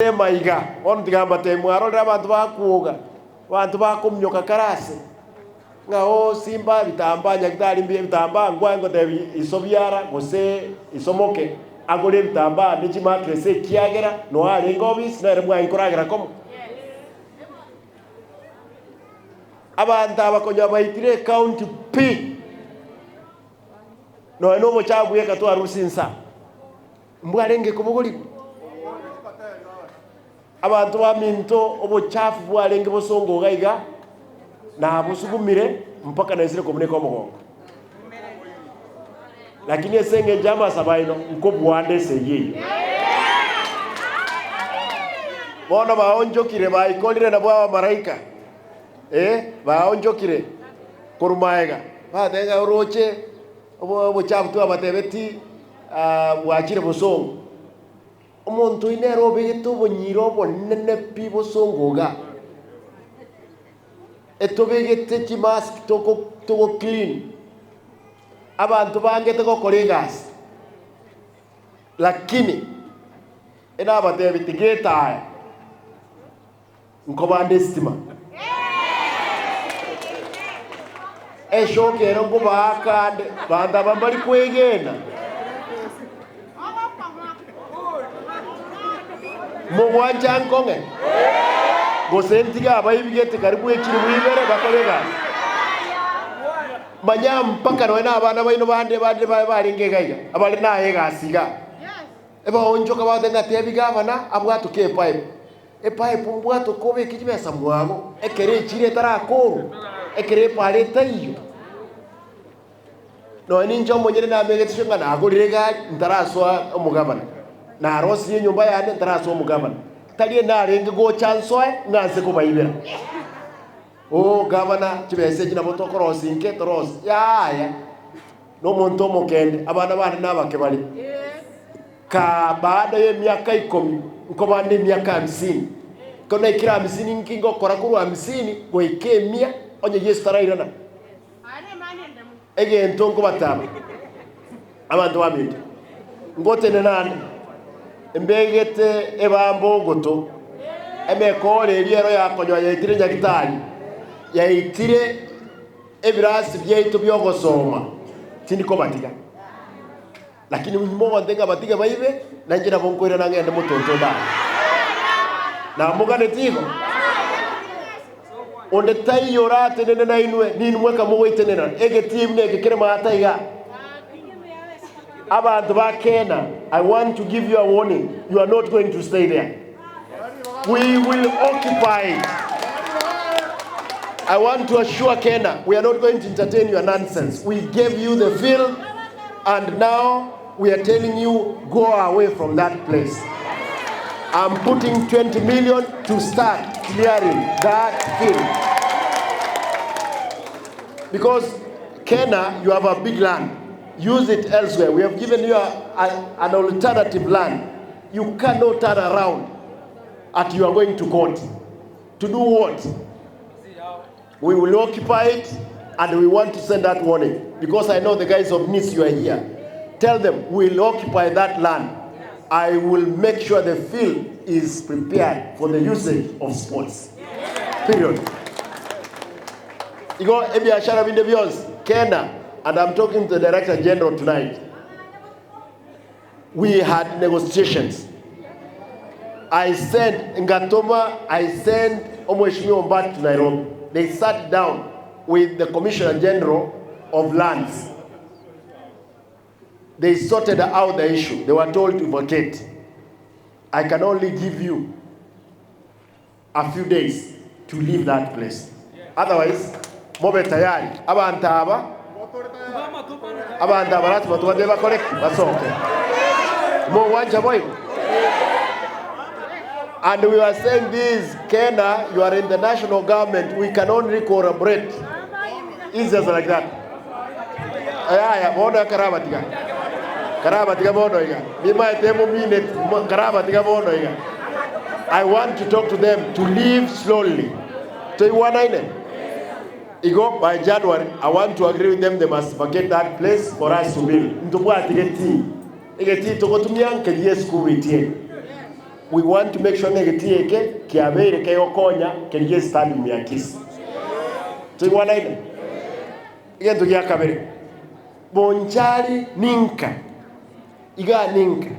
Emaiga, bono tiga mbatebie mwarorire abanto bakwoga, abanto bakominyoka kare ase, ng'a oo simba ebitambaa nyagitari mbuya ebitambaa nkwaye ngotebi iso biara gose iso moke agore ebitambaa ne chimattress ekiagera noo arenge obisi nere mwaye nkoragera komo. Abanto aba konya baitire ecounty pi, nonya na obochafu bweka twarusia insa. Mbwarenge kobogorigwa. Abanto baminto obochafu bwarenge bosongo iga iga, nabosugumire mpaka naisire kobuneka omogongo. Lakini ase engencho y'amasabo aino nkobuanda esegi eyio. Bono baonchokire baikorire nabwo abamalaika, ee, baonchokire korwa magega, bateba ng'a oroche obochafu twabatebetie Bwachire bosongo. Omonto oyio nere obegete obonyira obonene pi bosongo iga. Etobegete chimask toko togo clean. Abanto bangete gokora egasi. Lakini enabatebi tiga etaya. Nkobande esitima. Eshoka ero nkobaaka ande, banto aba mbari kwegena. Mogwancha nkong'e? Gose ntige abaibi gete karibu echilifu ibere bakore egasi? Manya mpaka nonya na abana baino bande bande babe barenge iga iga, abare naye egasi iga. Ebaonchoka bagoteba ng'a tebi gavana abwatoke epipe. Epaepu mbwatoke obeke chibesa mwago, ekero echire etarakorwa, ekero epaara etaiyo. Nonya ninche omonyene namegetwe ng'a nagorire egari ntarasoa omogabana, narosirie enyomba yane ntarasoa omogabana. Tari enarenge gocha nsoe ng'a nse kobaibera. Oo gavana, chibesa echi nabo tokorosia inke torosie, yaya, na omonto omokende, abana bane nabake bare. Kaa baada y'emiaka ikomi nkobande emiaka hamsini. Ekero naikire hamsini inki ngokora korwa hamsini goika emia onye Yeso tarairana? Egento nkobataba abanto baminto, ngotenena ande mbegete ebambo ogoto, emekoro eria ero yakonyoa yaitire nyagitari, yaitire ebirasi biaito bi'ogosoma, tindi kobatiga. Lakini inwe mogonte ng'a batige baibe, na inche nabo nkoirana ngende motonto onde aa. Namoganeti igo? Onde taiyo oratenene nainwe, ninwe mweka mogoitenena. Egetii buna eke kere maata iga. Abanto ba Kena, I want to give you a warning, you are not going to stay there. We will occupy it. I want to assure Kena, we are not going to entertain your nonsense. We gave you the field and now we are telling you go away from that place. I'm putting 20 million to start clearing that field. Because Kena, you have a big land. Use it elsewhere. We have given you an alternative land. You cannot turn around at you are going to court. To do what? We will occupy it and we want to send that warning because I know the guys of Nice you are here. Tell them we'll occupy that land. I will make sure the field is prepared for the usage of sports. Period. Igo ebiashara binde bionsi Kena and I'm talking to the Director General tonight. We had negotiations. I sent ngatoma I sent Omweshimiwa Ombati to Nairobi. They sat down with the Commissioner General of Lands. They sorted out the issue. They were told to vacate. I can only give you a few days to leave that place. Otherwise, mobe tayari. Abanto aba, abanto aba lasima tobatebie bakore ki? Basoke. Mogwancha boigo? And we were saying this, Kena, you are in the national government, we can only collaborate. It's just like that. Yaya, bono karabatiga. Karabatiga bono iga. Nimaete momineti, karabatiga bono iga. I want to talk to them to leave slowly. Toigwanaine? Igo by January, I want to agree with them they must vacate that place for us to build. Ntobwati getii. Egetii togotumia nkeria esukuru etieri. We want to make sure ng'a egetii eke kiabeire kegokonya keria estadium ya Kisii. Toigwanaine? Egento gia kabere, Bonchari ninka, igaa ninka.